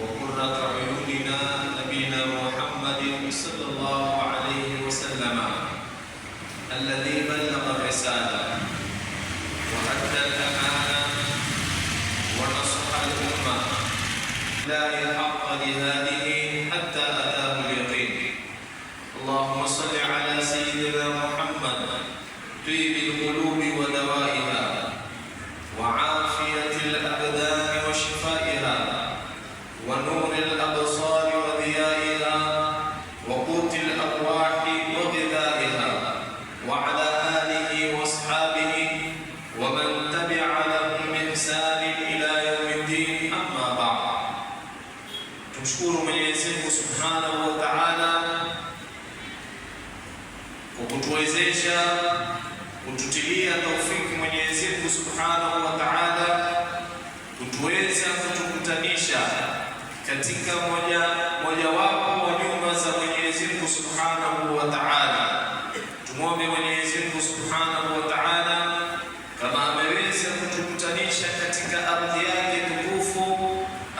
وقرة عيوننا نبينا محمد صلى الله عليه وسلم الذي بلغ الرسالة وأدى الأمانة ونصح الأمة لا حق جهاده حتى أتاه اليقين. اللهم صل على سيدنا محمد طيب القلوب ودوائها وعافية الأبدان وشفائها ونور الأبصار وضيائها وقوت الأرواح وغذائها وعلى آله وأصحابه ومن تبع لهم بإحسان إلى يوم الدين. أما بعد، Tumshukuru Mwenyezi Mungu Subhanahu wa Ta'ala kwa kutuwezesha kututilia taufiki, Mwenyezi Mungu Subhanahu wa Ta'ala kutuweza kutukutanisha katika mojawapo wa nyumba za Mwenyezi Mungu Subhanahu wa Ta'ala. Tumwombe Mwenyezi Mungu Subhanahu wa Ta'ala kama ameweza kutukutanisha katika ardhi yake tukufu,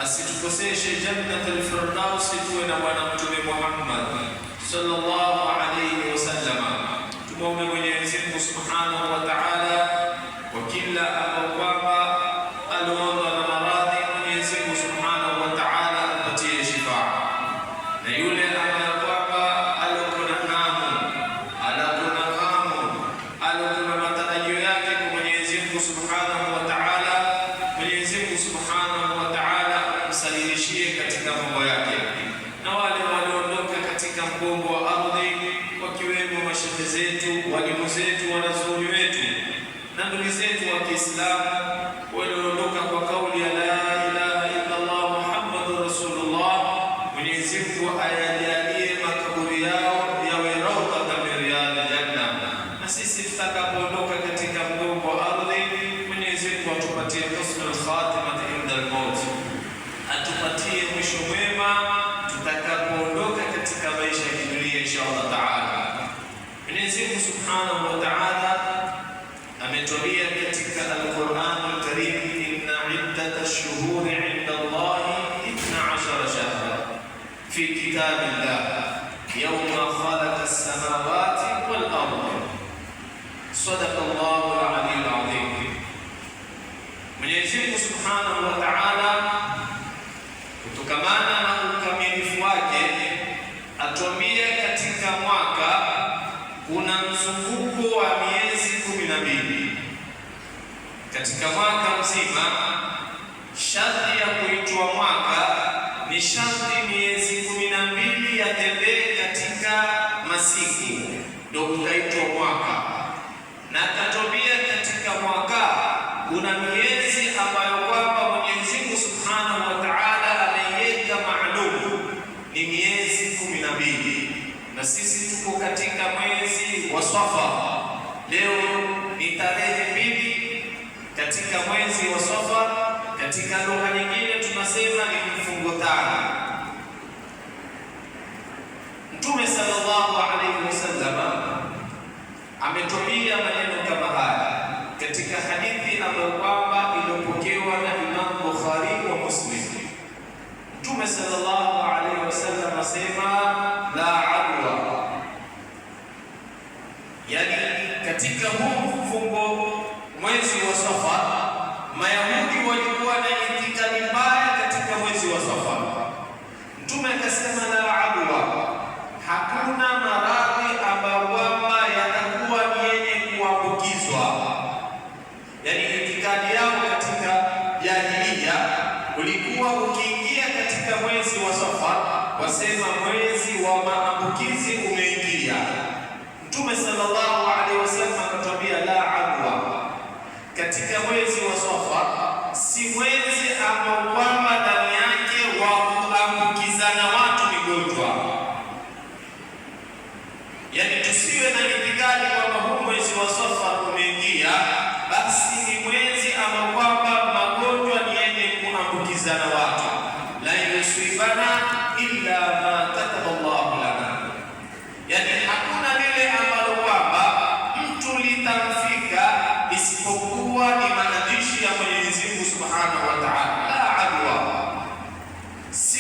asitukoseshe Jannatul Firdaus, tuwe na Bwana Mtume Muhammad sallallahu alayhi wasallam. Tumwombe Mwenyezi Mungu Subhanahu wa Ta'ala kwa kila ambao kwamba aliondwa na maradhi, Mwenyezi Mungu Subhanahu wa Ta'ala ampatie shifa, na yule ambaye kwamba alikuwa na hamu, alikuwa na hamu, alikuwa na matarajio yake kwa Mwenyezi Mungu Subhanahu wa Ta'ala, Mwenyezi Mungu Subhanahu wa Ta'ala amsalihishie katika mambo yake, na wale walioondoka katika mgongo wa ardhi, wakiwemo mashehe zetu, walimu zetu, wanazuoni wetu na ndugu zetu wa Kiislamu walioondoka kwa kauli ya la ilaha illa Allah Muhammadur Rasulullah, Mwenyezi Mungu ayajalie makaburi yao yawe raudhatan min riyadil janna, na sisi tutakapoondoka katika mgongo wa ardhi, Mwenyezi Mungu atupatie husnul khatimati inda al-maut, atupatie mwisho mwema tutakapoondoka katika maisha ya kidunia, insha Allah taala. Mwenyezi Mungu Subhanahu wa Ta'ala ametuambia katika Al-Qur'an Al-Karim, inna iddata ash-shuhuri 'inda Allahi 12 shahra fi kitabillah yawma khalaqa as-samawati wal ardh. Sadaqa Allahu al-'aliyyul 'azim. Mwenyezi Mungu Subhanahu wa Ta'ala kutokamana na ukamilifu wake atuambia katika mwaka kuna mzunguko wa miezi 12. Katika mwaka mzima, sharti ya kuitwa mwaka ni sharti miezi 12 yatembee katika masiku, ndio utaitwa mwaka. Na akatwambia katika mwaka kuna miezi ambayo kwamba Mwenyezi Mungu Subhanahu wa Ta'ala ameiweka maalum, ni miezi 12, na sisi tuko katika mwezi wa Safar. Leo ni tarehe 2 katika mwezi wa Safar. Katika lugha nyingine tunasema ni mfungo 5. Mtume sallallahu alaihi wasallam ametumia maneno kama haya katika hadithi ambayo kwamba iliyopokewa na Imam Bukhari wa Muslim. Mtume sallallahu alaihi wasallam asema la adwa, yani katika huu mfungo mwezi wa Safar, Mayahudi walikuwa na itikadi mbaya katika mwezi wa Safar. Mtume akasema la adwa, hakuna maradhi ambayo kwamba yatakuwa ni yenye kuambukizwa. Yani itikadi yao katika jahilia ulikuwa ukiingia katika mwezi wa Safar, wasema mwezi wa maambukizi umeingia. Mtume sallallahu alaihi wasallam akatwambia la adwa, katika mwezi wa Safar si mwezi ambao kwamba ndani yake wa kuambukizana watu migonjwa. Yani tusiwe na itikadi kwamba huu mwezi wa Safar umeingia, basi ni mwezi ambao kwamba magonjwa ni yenye kuambukizana watu. La yusibana illa ma kataba Allahu lana, yani hakuna lile ambalo kwamba mtu litamfika isipokuwa ni maandishi ya Mwenyezi Mungu Subhanahu wa Ta'ala. La adwa, si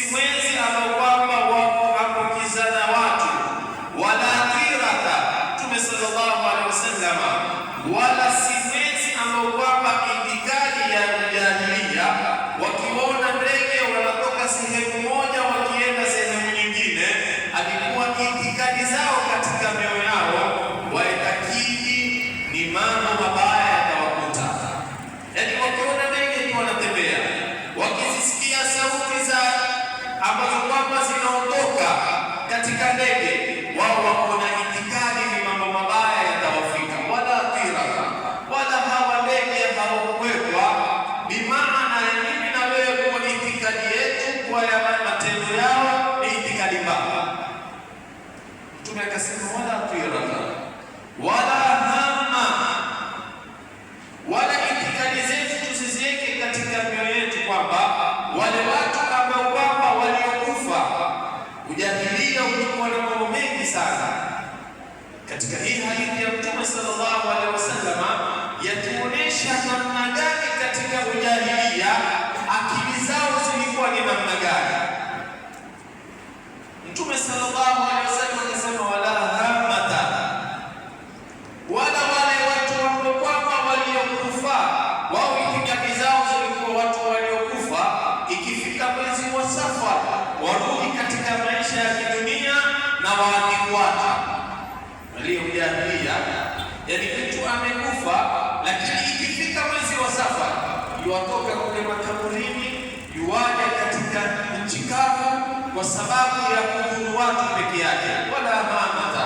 kuwa ya matendo yao ni itikadi mbaya. Mtume akasema wala tirata wala hamma, wala itikadi zetu tusiziweke katika mioyo yetu kwamba wale watu ambao kwamba waliokufa. Ujahilia ulikuwa na mambo mengi sana. Katika hii hadithi ya Mtume sallallahu alaihi wasallam yatuonesha namna gani katika ujahilia akili zao zilikuwa ni namna gani. Mtume sallallahu alaihi wasallam akasema wala hamata, wala wale watu ambao kwamba waliokufa, wao itikadi zao zilikuwa watu waliokufa, ikifika mwezi wa Safar warudi katika maisha ya kidunia na waadhibu watu waliojahilia. Yani mtu amekufa, lakini ikifika mwezi wa Safar yuwatoka kule makaburini, yuwaja katika nchi kavu kwa sababu ya kudhuru watu peke yake. Wala hamata,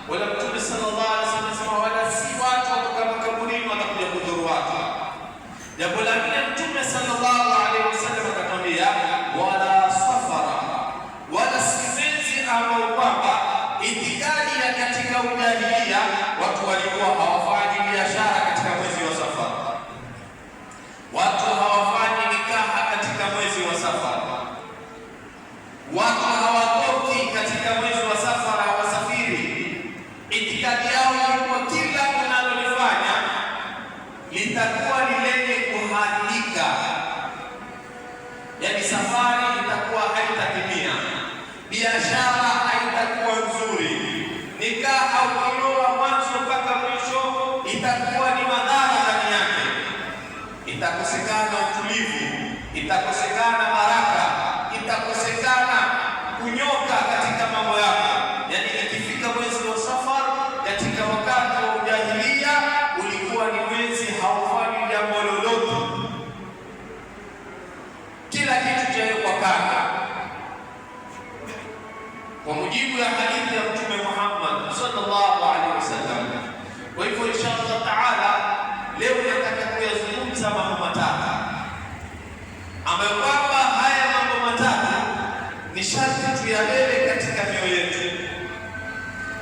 wala Mtume sallallahu alaihi wasallam anasema wala si watu watoka makaburini watakuja kudhuru watu. Jambo la nne, Mtume sallallahu alaihi wasallam akatwambia wala safara, wala si mwezi ambao kwamba itikadi ya katika ujahilia watu walikuwa hawafanyi biashara katika mwezi wa Safar, watu hawafanyi nikaha katika mwezi wa Safar, watu hawatoki katika mwezi wa Safar, hawasafiri. Itikadi yao ilikuwa kila unalolifanya litakuwa ni lenye kuharibika, yaani safari itakuwa haitatimia, biashara haitakuwa nzuri, nikaha ukioa mwanzo mpaka mwisho itakuwa ni madhara ndani yake, itakosekana utulivu, itakosekana baraka, itakosekana kunyoka katika mambo yako. Yaani ikifika mwezi wa Safar katika wakati wa ujahilia ulikuwa ni mwezi haufanyi jambo lolote, kila kitu chawekwa kando, kwa mujibu ya hadithi ya Mtume Muhammad sallallahu alaihi wasallam. Kwa hivyo insha Allah taala, leo nataka kuyazungumza mambo matatu ambayo kwamba haya mambo matatu ni sharti tuyabebe katika mioyo yetu,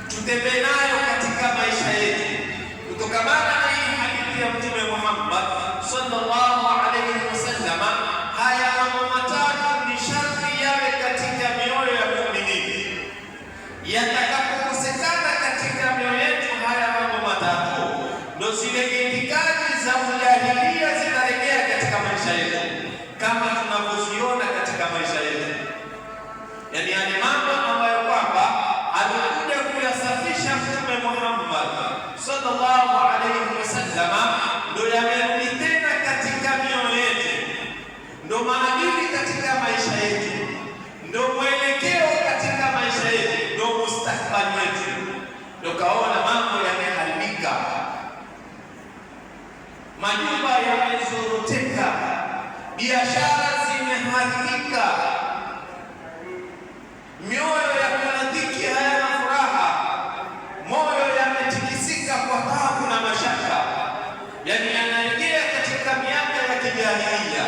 tutembee nayo katika maisha yetu, kutokamana na hii hadithi ya Mtume Muhammad sallallahu alaihi wasallam. Haya mambo matatu ni sharti yawe katika mioyo ya muumini. Yatakapokosekana katika mioyo yetu haya mambo matatu, ndo zile itikadi za ujahilia zinarejea katika maisha yetu kama tunavyoziona katika maisha yetu, yaani yale mambo ambayo kwamba alikuja kuyasafisha Mtume Muhammad sallallahu alaihi wasallam, ndo yamerudi tena katika mioyo yetu, ndo maadili katika maisha yetu, ndo mwelekeo katika maisha yetu, ndo mustakbali wetu. Ndo kaona mambo yameharibika, majumba yamezoroteka, biashara zimeharibika, mioyo ya kuna dhiki hayana furaha, moyo yametikisika kwa taabu na mashaka, yaani yanarejea katika miaka ya kijahilia.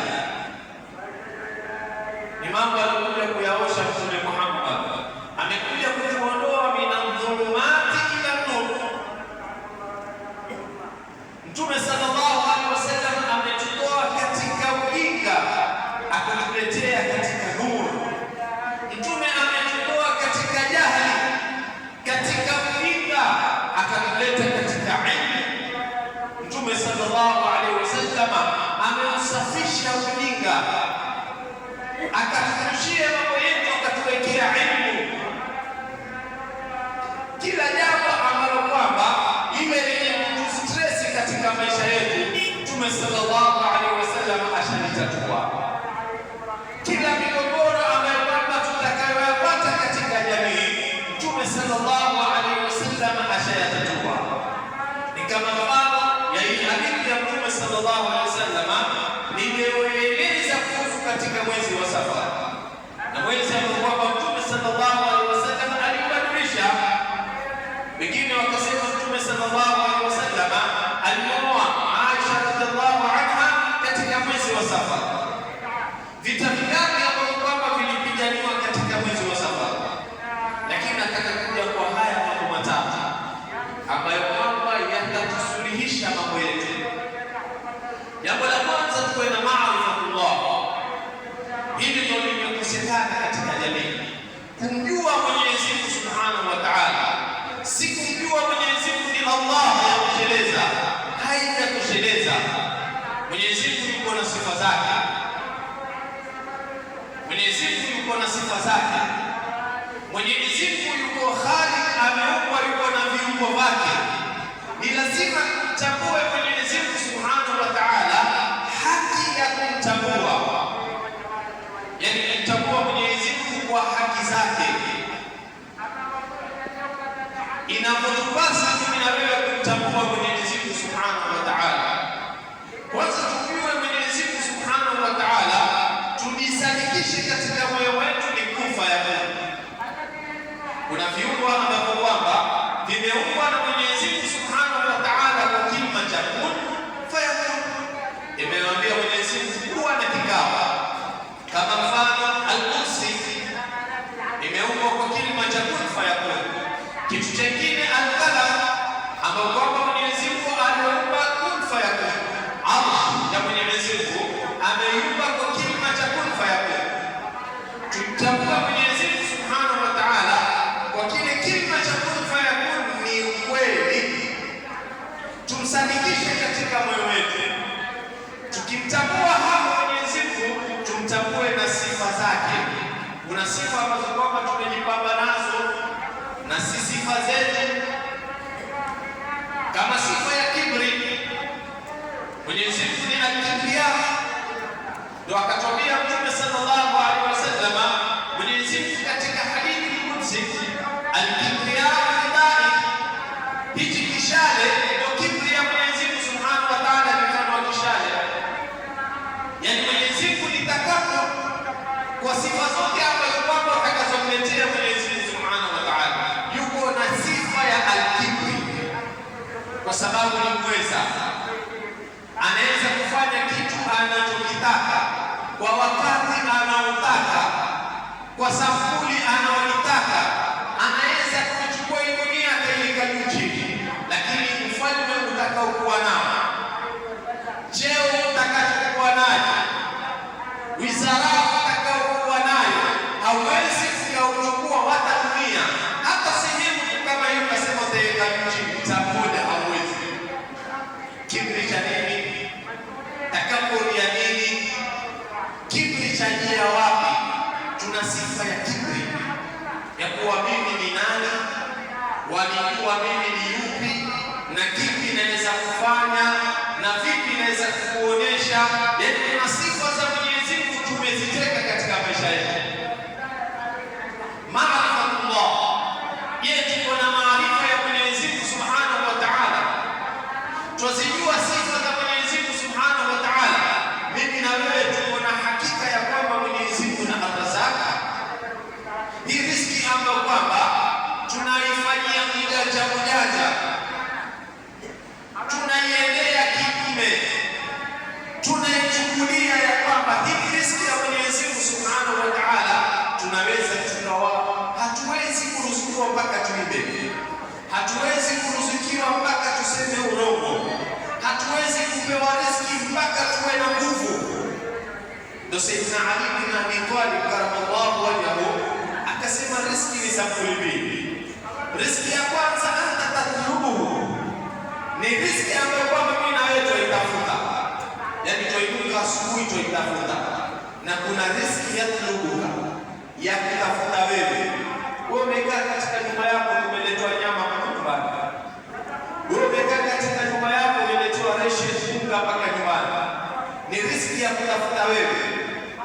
Ni mambo alikuja kuyaosha Mtume Muhammad, amekuja kutuondoa mina dhulumati ila nur. Mtume sallallahu alaihi wasallam ametutoa katika ujinga akatuletea katika nuru. Mtume ametutoa katika jahli, katika ujinga akatuleta katika ilmu. Mtume sallallahu alaihi wasallam ameusafisha ujinga, akaturushia mambo yetu, akatuletea imekosekana katika jamii. Kumjua Mwenyezi Mungu Subhanahu wa Ta'ala, si kumjua Mwenyezi Mungu ni Allah ya kutosheleza, haijakutosheleza. Mwenyezi Mungu yuko na sifa zake, Mwenyezi Mungu yuko na sifa zake. Mwenyezi Mungu yuko Khaliq, ameumbwa, yuko na viungo vyake. Ni lazima tumtambue Mwenyezi Mungu Subhanahu wa Ta'ala, haki ya kumtambua, yaani kumtambua Mwenyezi Mungu kwa haki zake. Inavyotupasa mimi na wewe kumtambua Mwenyezi Mungu Subhanahu wa Ta'ala, kwanza tujue Mwenyezi Mungu Subhanahu wa Ta'ala, tujisadikishe katika moyo wetu ni kufa ya Mungu. Kuna viungo ambavyo kwamba vimeumbwa na Mwenyezi Mungu Subhanahu wa Ta'ala kwa kilima cha kun fayakun. Imewambia Mwenyezi Mungu kuwa na kikao, kama mfano al-kursi imeumbwa kwa kilima cha kun fayakun. Kitu chengine al-qalam, ambao kwamba Mwenyezi Mungu ameumba kun fayakun. Arsh ya Mwenyezi Mungu ameiumba kwa kilima cha kun fayakun. Tumtambua Mwenyezi Mungu Subhanahu wa Ta'ala kwa kile kilima cha kun fayakun ni ukweli, tumsadikishe katika moyo wetu. Tukimtambua hapo Mwenyezi Mungu, tumtambue na sifa zake. Kuna sifa ambazo kwamba tumejipamba nazo na si sifa zetu, kama sifa ya kibri. Mwenyezi Mungu ni al-kibriya, ndio akatwambia Mtume sallallahu alaihi wasallam, Mwenyezi Mungu katika hadithi qudsi, al-kibriya ridai, hichi kishale ndio kibri ya Mwenyezi Mungu Subhanahu wa Ta'ala, ni mfano wa kishale. Yaani Mwenyezi Mungu litakapo kwa sifa zote ambazo kwamba atakazomletea Mwenyezi Mungu Subhanahu wa Ta'ala, yuko na sifa ya al-kibri, kwa sababu ni mweza, anaweza kufanya kitu anachokitaka kwa wakati anaotaka, kwa sampuli anaoitaka. Anaweza kuichukua hii dunia akaiweka juu chini, lakini ufalme utakaokuwa nao, cheo utakachokuwa nacho, wizara utakaokuwa nayo, hauwezi ukauchukua hata dunia, hata sehemu kama hiyo ukasema utaiweka juu chini, utamoja, hauwezi. Kibri cha nini? Takaburi ya nini? Kibri cha njia wapi? Tuna sifa ya kibri ya kuwa mimi ni nani, walijua mimi ni yupi, na kipi naweza kufanya na vipi naweza kukuonyesha. Yaani kuna sifa za Mwenyezi Mungu tumeziteka katika maisha yetu. Maarifatullah, je, tuko na maarifa ya Mwenyezi Mungu Subhanahu wa Ta'ala? Twazijua sifa za Mwenyezi Mungu Subhanahu wa Ta'ala. Mimi na wewe tuko na hakika ya kwamba Mwenyezi Mungu na Ar-Razzaq. Hii riziki ambayo kwamba tunaifanyia ujanja ujanja, tunaiendea kinyume, tunaichukulia ya kwamba hii riziki ya Mwenyezi Mungu Subhanahu wa Ta'ala tunaweza tukawa, hatuwezi kuruzukiwa mpaka tuibe, hatuwezi kuruzukiwa mpaka tuseme urongo, hatuwezi kupewa riziki mpaka tuwe na nguvu. Ndio Sayyidina Ali bin Abi Talib karamallahu wajhahu akasema riziki ni sampuli mbili. Riziki ya kwanza anta tatlubuhu, ni riziki ambayo kwamba mimi na wewe twaitafuta, yaani twainuka asubuhi twaitafuta, na kuna riziki yatlubuka, ya kutafuta wewe. Wewe umekaa katika nyumba yako, umeletewa nyama mpaka nyumbani. Wewe umekaa katika nyumba yako, umeletewa ration unga mpaka nyumbani. Ni riziki ya kutafuta wewe.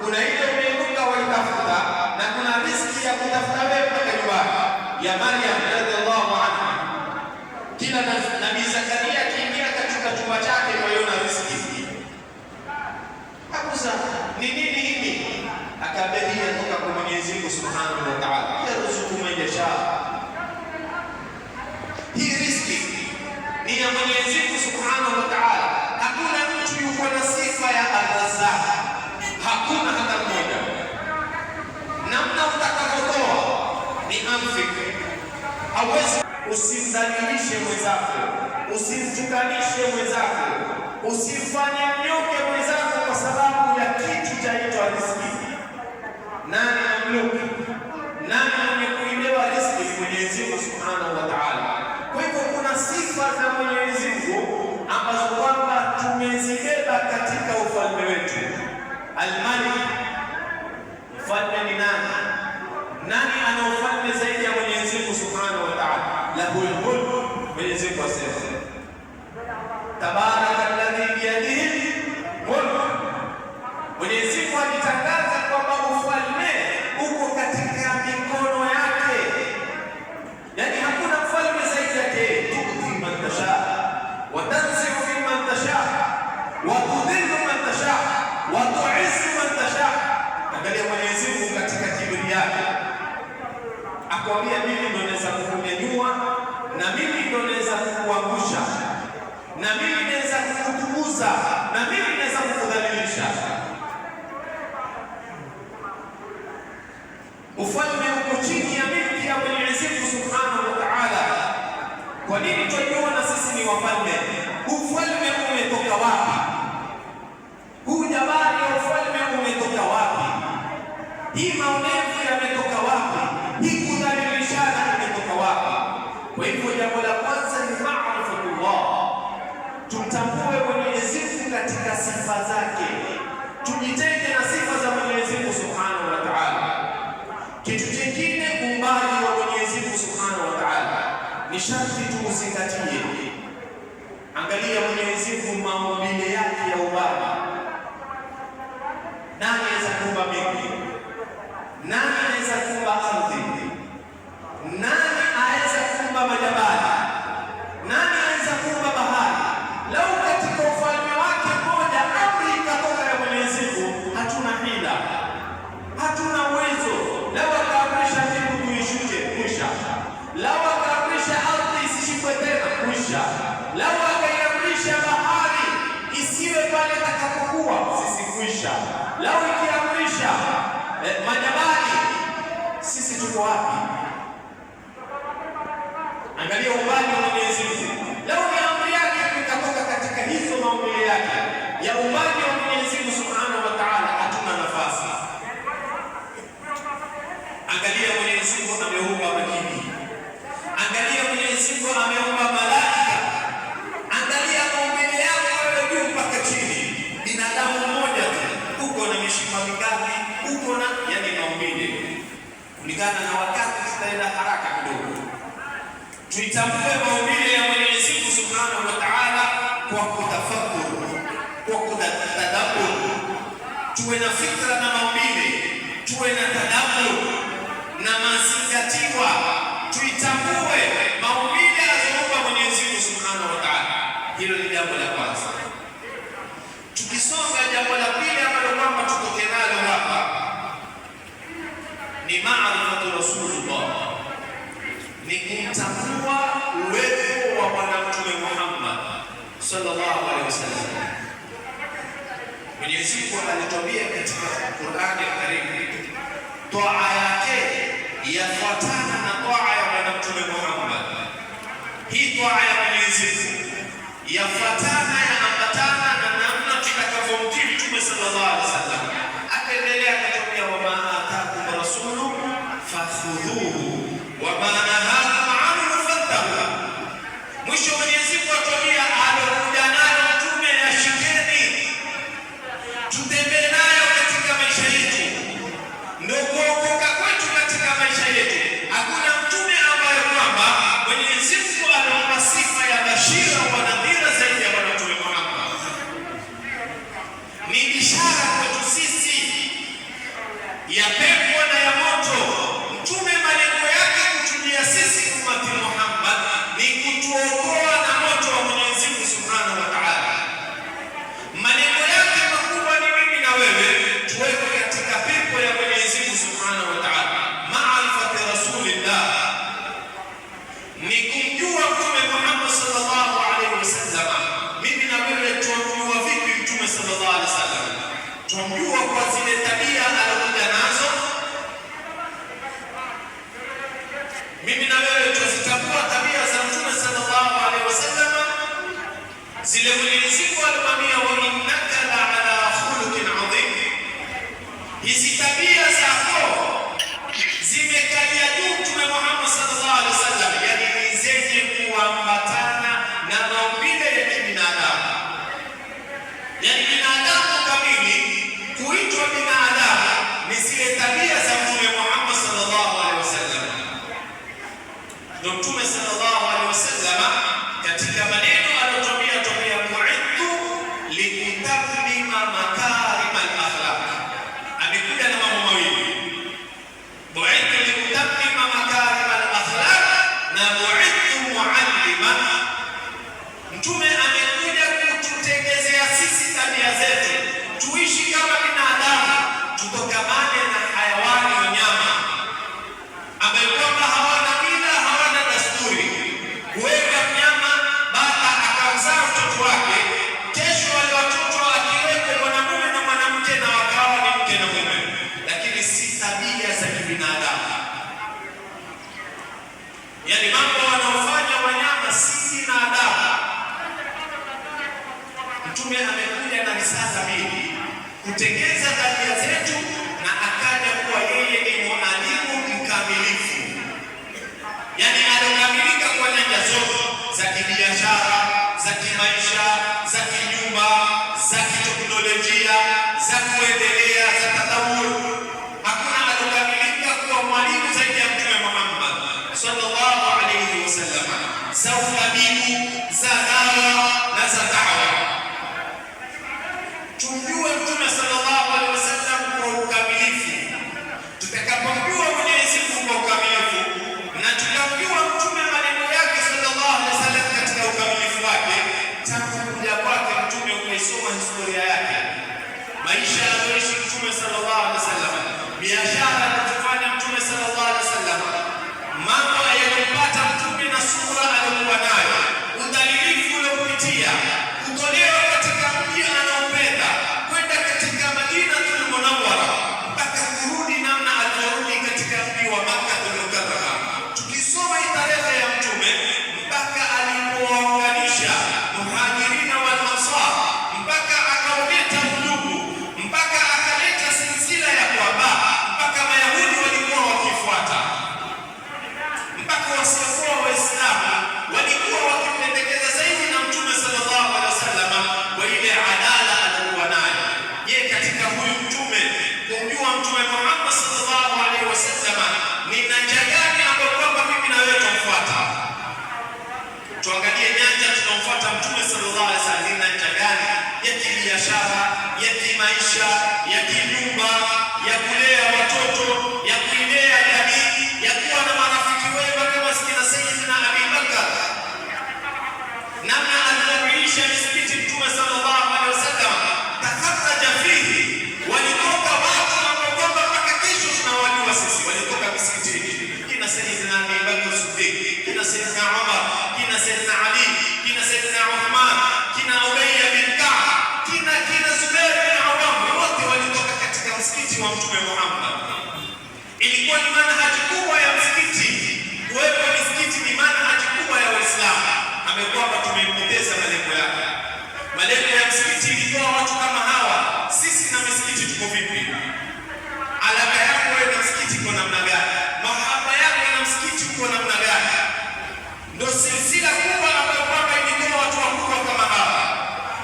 Kuna ile umeinuka waitafuta, na kuna riziki ya kutafuta wewe mpaka nyumbani, ya Maryam radhiallahu anha. Kila Nabii Zakaria akiingia katika chumba chake waiona riziki. Hakusa ni nini hili? Akaambia hii inatoka kwa Mwenyezi Mungu Subhanahu wa Ta'ala, yarzuku man yasha. Hii riziki ni ya Mwenyezi Mungu Subhanahu wa Ta'ala. Hakuna mtu yuko na sifa ya Ar-Razzaq, hakuna hata mmoja. Namna utakavyotoa ni anfik, hauwezi. Usimdhalilishe mwenzako, usimtukanishe mwenzako, usimfanye mnyonge mwenzako kwa sababu ya kitu chaitwa riziki. Nani mamluki? Nani mwenye kuibeba riziki? Ni Mwenyezi Mungu Subhanahu wa Ta'ala. Kwa hivyo kuna sifa za Mwenyezi Mungu ambazo kwamba tumezibeba katika ufalme wetu. Al-Malik, mfalme ni nani? Nani ana ufalme zaidi ya Mwenyezi Mungu Subhanahu wa Ta'ala? Lahul mulk, Mwenyezi Mungu asema tabaraka alladhi biyadihi mulk. Mwenyezi Mungu alitangaza kwamba ufalme uko katika mikono yake, yaani hakuna mfalme zaidi yake. Tu'ti man tasha wa tanzi'u mimman tasha wa tudhillu man tasha wa tu'izzu man tasha. Angalia Mwenyezi Mungu katika kiburi yake akwambia, mimi ndo naweza kukunyanyua na mimi ndo naweza kukuangusha na mimi naweza kukutukuza na mimi naweza kukudhalilisha. Ufalme uko chini ya milki ya Mwenyezi Mungu Subhanahu wa Ta'ala. Kwa nini twajiona sisi ni wafalme? Ufalme umetoka wapi? Huu jabari ya ufalme umetoka wapi? Hii maonevu yametoka wapi? Hii kudhalilishana imetoka wapi? Kwa hivyo jambo la kwanza ni maarifatullah, tumtambue Mwenyezi Mungu katika sifa zake, tujitenge na sifa za Mwenyezi Mungu Subhanahu wa Ta'ala. Kitu chingine, uumbaji wa Mwenyezi Mungu Subhanahu wa Ta'ala ni sharti tuuzingatie. Angalia Mwenyezi Mungu maumbile yake ya uumbaji. Nani anaweza kuumba mbingu? Nani anaweza kuumba ardhi? Nani aweza kuumba majabali? Nani anaweza kuumba bahari? Lau katika ufalme wake mmoja amri ikatoka ya Mwenyezi Mungu, hatuna hila, hatuna uwezo. Lau akaamrisha mbingu tuishuke, kwisha. Lau akaamrisha ardhi isishikwe tena, kwisha. Lau akaiamrisha bahari isiwe pale itakapokuwa, sisi kwisha. Lau ikiamrisha majabali, sisi tuko wapi? Angalia umbali wa Mwenyezi Mungu. Lau ni amri yake ikatoka katika hizo maumbile yake ya umbali wa Mwenyezi Mungu Subhanahu wa Ta'ala, hatuna nafasi. Angalia Mwenyezi Mungu ameumba majini, angalia Mwenyezi Mungu ameumba malaika, angalia maumbile yako wewe juu mpaka chini. Binadamu mmoja tu uko na mishipa mingapi? Uko na yani maumbile kulingana na wakati, tutaenda haraka kidogo. Tuitambue maumbile ya Mwenyezi Mungu Subhanahu wa Ta'ala kwa kutafakur, kwa kutadabbur. Tuwe na fikra na maumbile, tuwe na tadabbur na mazingatiwa, tuitambue maumbile aliyoumba Mwenyezi Mungu Subhanahu wa Ta'ala. Hilo ni jambo la kwanza. Tukisonga jambo la pili ambalo kwamba tutoke nalo hapa ni maarifatu Rasulullah, ni kumtambua uwepo wa Bwana Mtume Muhammad sallallahu alaihi wasallam. Mwenyezi Mungu alituambia katika Qur'ani al-Karim, toa yake yafuatana na toa ya Bwana Mtume Muhammad. Hii toa ya Mwenyezi Mungu yafuatana, yaambatana na namna tutakavyomtii Mtume sallallahu alaihi wasallam. Akaendelea akatuambia, wama atakum rasulu fakhudhuhu wama nahakum anhu fantahu. Mwisho Mwenyezi Mungu atuambia alokuja nayo Mtume yashikeni, tutembee nayo katika maisha yetu, ndio kuokoka kwetu katika maisha yetu. Hakuna mtume ambaye kwamba Mwenyezi Mungu ameomba sifa ya bashira wa nadhira zaidi ya Bwana Mtume Muhammad. Ni bishara kwetu sisi ya pepo na ya moto. Mtume malengo yake kutujia sisi ummati Muhammad ni kutuokoa na moto wa Mwenyezi Mungu Subhanahu wa Ta'ala. Malengo yake makubwa ni mimi na wewe tuwekwe katika pepo ya Mwenyezi Mungu Subhanahu wa Ta'ala. Maarifati Rasulillah ni kumjua Mtume Muhammad sallallahu alaihi wasallam. Mimi na wewe twamjua vipi Mtume sallallahu alaihi wasallam? Twamjua kwa zile tabia alokuja nazo. Mimi na wewe twazitambua tabia za Mtume sallallahu alaihi wasallam, zile Mwenyezi Mungu alimwambia, wa innaka la ala khuluqin adhim. Hizi tabia zako ambaye kwamba hawana mila, hawana desturi, kuweka mnyama baba akamzaa mtoto wake, kesho wale watoto akiweko mwanamume na mwanamke na wakawa ni mke na mume, lakini si tabia za kibinadamu. Yaani mambo wanaofanya wanyama si binadamu. Mtume amekuja na risala mbili, kutengeza tabia zetu na akaja kuwa yeye ni mwalimu mkamilifu, yaani alikamilika kwa nyanja zote za kibiashara, za kimaisha, za kinyumba, za kiteknolojia, za kuendelea, za tatawur. Hakuna alokamilika kuwa mwalimu zaidi ya Mtume Muhammad sallallahu alayhi wasallam, za utabibu, za dawa na za dawa. Tumjue Mtume sallallahu alaihi wasallam kwa ukamilifu. Tutakapomjua Mwenyezi Mungu kwa ukamilifu na tukamjua Mtume maneno yake sallallahu alaihi wasallam katika ukamilifu wake, tangu kuja kwake Mtume, ukaisoma historia yake, maisha aliyoishi Mtume sallallahu alaihi wasallam, biashara alizofanya Mtume sallallahu alaihi wasallam, mambo yaliyompata Mtume na sura aliyokuwa nayo, udhalilifu uliopitia, kutolewa katika mji anaopenda kwenda katika Madinatul Munawwara mpaka kurudi namna alivyorudi katika mji wa Makkatul Mukarrama. Tukisoma hii tarehe ya Mtume mpaka alipowaunganisha Muhajirina wal Ansar, mpaka akauleta udugu, mpaka akaleta silsila ya kwamba mpaka Mayahudi walikuwa wakifuata, mpaka wasiokuwa Waislamu walikuwa wakimpendekeza zaidi na Mtume sallallahu alaihi wasallam kwa ile adala alikuwa nayo. Je, katika huyu mtume kumjua Mtume Muhammad sallallahu alaihi wasallam ni nyanja gani ambayo kwamba mimi na wewe tumfuata? Tuangalie nyanja tunamfuata Mtume sallallahu alaihi wasallam ni nyanja gani? Ya kibiashara, ya kimaisha, ya kinyumba, ya kulea watoto, ya kuilea jamii, ya kuwa na marafiki wema kama kina Sayyidina Abi Bakar, namna alivyoiisha misikiti Mtume sallallahu alaihi wasallam, takharaja fihi, walitoka watu ambao kwamba mpaka kesho tunawajua sisi, walitoka misikitini, kina Sayyidina Abi Bakar Siddiq, kina Sayyidina Umar, kina Sayyidina Ali, kina Sayyidina Uthman, kina Ubay bin Ka'b, kina Zubair bin Awam, wote walitoka katika msikiti wa Mtume Muhammad. Ilikuwa ni manhaji kubwa ya msikiti. Kuwepo misikiti ni manhaji kubwa ya Uislamu. Amekwamba tumeipoteza malengo yake. Malengo ya msikiti ilikuwa watu kama hawa. Sisi na misikiti tuko vipi? Alaka yako wewe na msikiti iko namna gani? Mahaba yako na msikiti uko namna gani? Ndio silsila kubwa ambayo kwamba ilikuwa watu wakubwa kama hawa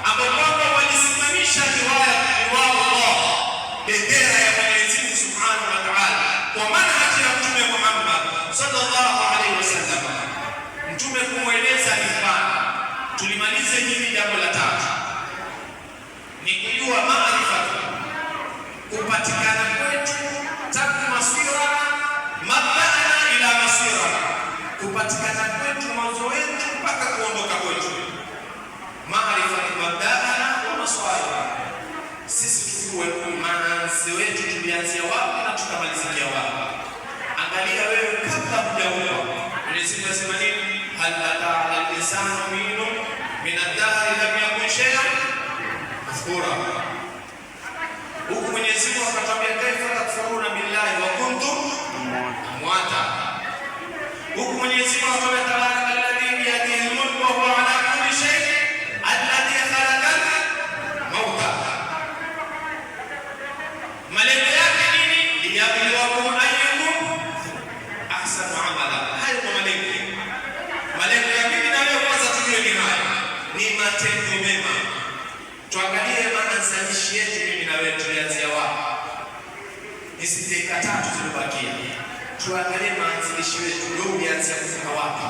ambao kwamba walisimamisha riwaya liwa Allah, bendera ya Mwenyezi Mungu Subhanahu wa Ta'ala, kwa manhaji ya Mtume Muhammad sallallahu alaihi wasallam. Mtume kumweleza ni mfano. Tulimalize hili jambo la tatu, ni kujua maarifa, kupatikana kwetu tangu masira mabana ila masira, kupatikana kwetu mwanzo wetu mpaka kuondoka kwetu. Maarifa mabdaana wa maswala, sisi tujue maanzi wetu tulianzia wapi na tukamalizikia wapi. Angalia wewe kabla hujaumbwa, Mwenyezi Mungu anasema nini? Hal ata ala al-insani hinun min ad-dahri lam yakun shay'an madhkura. Huku Mwenyezi Mungu akatwambia, kaifa takfuruna billahi wa kuntum amwata. Huku Mwenyezi Mungu akatwambia, tabaraka alladhi biyadihi al-mulku wa huwa ala kulli shay'in alladhi khalaqa mauta. Malengo yake nini? Liyabluwakum ayyukum ahsanu amala. Hayo kwa malengo. Malengo ya mimi na wewe kwanza tujue ni haya, ni matendo mema. Tuangalie maanzilishi yetu mimi na wewe tulianzia wapi? Hizi dakika 3 zilizobakia, tuangalie maanzilishi wetu, ndio ulianzia kufika wapi?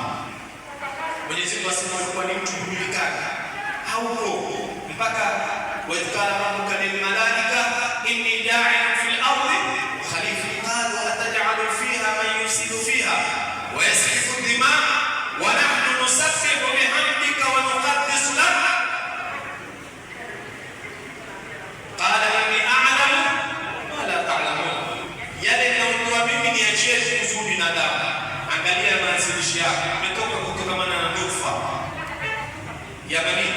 Mwenyezi Mungu asema ulikuwa ni mtu hujulikana, hauko mpaka waidh qala rabbuka lilmalaika inni ja'ilun fil ardi khalifa qalu ataj'alu fiha man yufsidu fiha wa yasfiku dima wa nahnu nusabbihu bihamdika wa nuqaddisu lak qala inni a'lamu ma la ta'lamun, yale ninayojua mimi. pili, achie kuhusu binadamu. Angalia maanzilishi yako, umetoka kutokamana na nutfa ya manii.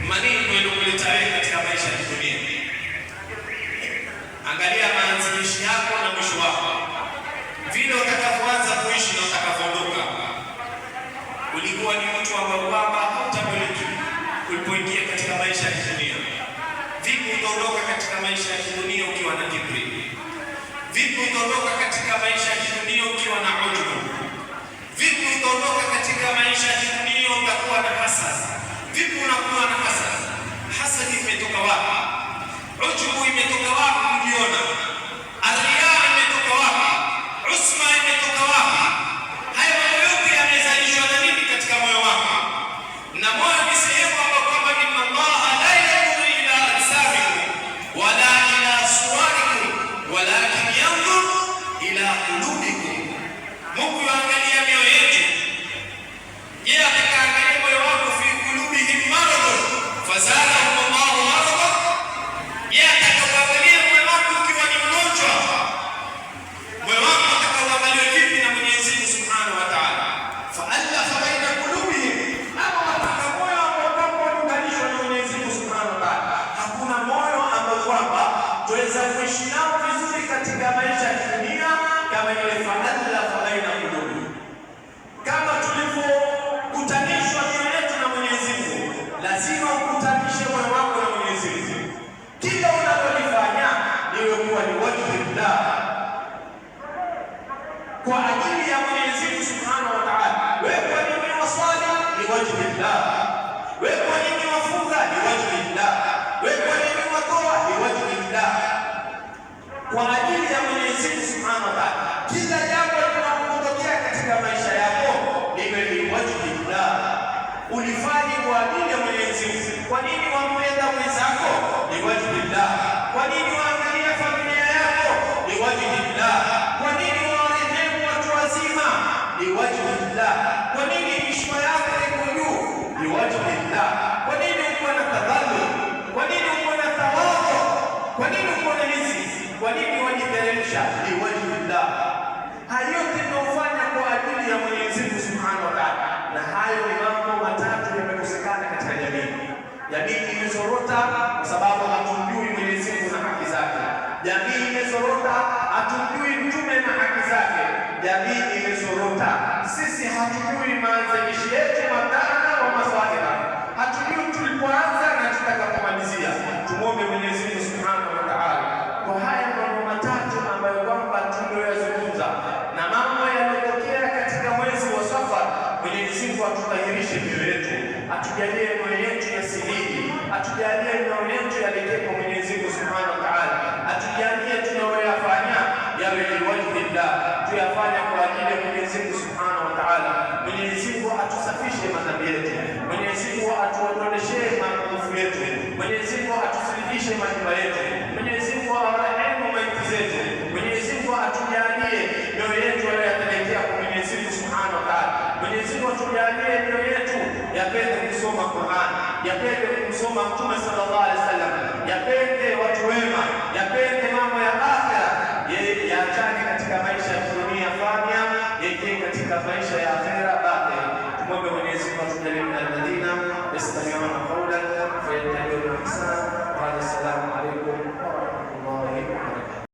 Manii ndio iliyokuleta wewe katika maisha ya dunia. Angalia maanzilishi yako na mwisho wako, vile utakavyoanza kuishi na utakavyoondoka. Ulikuwa ni mtu ambaye kwamba hautambuliki ulipoingia katika maisha ya dunia. Vipi utaondoka katika maisha ya kidunia ukiwa na kiburi? Vipi utaondoka katika maisha ya kidunia ukiwa na ujubu? Vipi utaondoka katika maisha ya kidunia utakuwa na hasad? Vipi unakuwa na hasad? Hasad imetoka wapi? Ujubu imetoka wapi kujiona? Arriya imetoka wapi? Usma imetoka wapi? Haya mambo yote yamezalishwa na nini katika moyo wako? Na moyo ni sehemu ambayo kwamba inna Allaha la yanzuru ila ajsamikum wala ila suwarikum walakin yanzur ila qulubikum. Mungu yuangalia mioyo yetu. Je, atakaangalia moyo wako? Fi qulubihim maradun fazadahum Allahu marada. Je, atakaangalia moyo wako ukiwa ni mgonjwa? Moyo wako atakaoangalia vipi na Mwenyezi Mungu Subhanahu wa Ta'ala? Faallafa baina qulubihim, ama wataka moyo ambao kwamba uliunganishwa na Mwenyezi Mungu Subhanahu wa Ta'ala. Hakuna moyo ambao kwamba tuweza kuishi nao vizuri katika maisha ya dunia kama ile faallafa baina qulubihim, kama tulivyokutanishwa mioyo yetu na Mwenyezi Mungu, lazima ukutanishe moyo wako na Mwenyezi Mungu. Kila unalolifanya liwe kuwa ni wajhillah, kwa ajili ya Mwenyezi Mungu Subhanahu wa Ta'ala. Wewe kwa nini waswali? Ni wajhillah. Wewe kwa nini wafunga? Ni wajhillah. Wewe kwa nini watoa? Ni wajhillah, kwa ajili ya Mwenyezi Mungu Subhanahu wa Ta'ala. Kila jambo linalokutokea katika maisha yako liwe ni wajhillah, ulifanye kwa ajili ya Mwenyezi Mungu. Kwa nini wampenda mwenzako? Ni wajhillah. Kwa nini waangalia familia yako? Ni wajhillah. Kwa nini warehemu watu wazima? Ni wajhillah. Kwa nini heshima yako iko juu? Ni wajhillah. Kwa nini uko na tadhallul? Kwa nini uko na tawadhu? Kwa nini uko na hizi? Kwa nini wajiteremsha? Ni wajhillah. Hayo yote tunaofanya kwa ajili ya Mwenyezi Mungu Subhanahu wa Ta'ala, na hayo ni mambo matatu yamekosekana katika jamii. Jamii imezorota kwa sababu hatumjui Mwenyezi Mungu na haki zake. Jamii imezorota, hatumjui Mtume na haki zake. Jamii imezorota, sisi hatujui maanzilishi yetu madana wa maswahila, hatujui tulipoanza na tutakapomalizia. Tumwombe Mwenyezi Mungu Subhanahu wa Ta'ala kwa haya mambo matatu ambayo kwamba tuliyoyazungumza na mambo yaliyotokea katika mwezi wa Safar. Mwenyezi Mungu atutahirishe mioyo yetu, atujalie mioyo yetu yasiliki, atujalie mioyo yetu yaelekee kwa Mwenyezi Mungu Subhanahu wa Ta'ala, atujalie tunayoyafanya yawe ni wajhillah, tuyafanya kwa ajili ya Mwenyezi Mungu Subhanahu wa Ta'ala. Mwenyezi Mungu atusafishe madhambi yetu, Mwenyezi Mungu atuondoleshee mapungufu yetu, Mwenyezi Mungu atusilifishe majumba yetu, Mwenyezi Mungu awarehemu maiti zetu, Mwenyezi Mungu atujalie mioyo yetu yanayoelekea kwa Mwenyezi Mungu Subhanahu wa Ta'ala. Mwenyezi Mungu atujalie mioyo yetu yapende kusoma Qur'an, yapende kumsoma Mtume sallallahu alaihi wasallam, yapende watu wema, yapende mambo ya akhera, yaachane katika maisha ya dunia fania, yaingie katika maisha ya akhera baadaye. Tumwombe Mwenyezi Mungu atujalie min alladhina yastami'una qawlan fayattabi'una ahsana.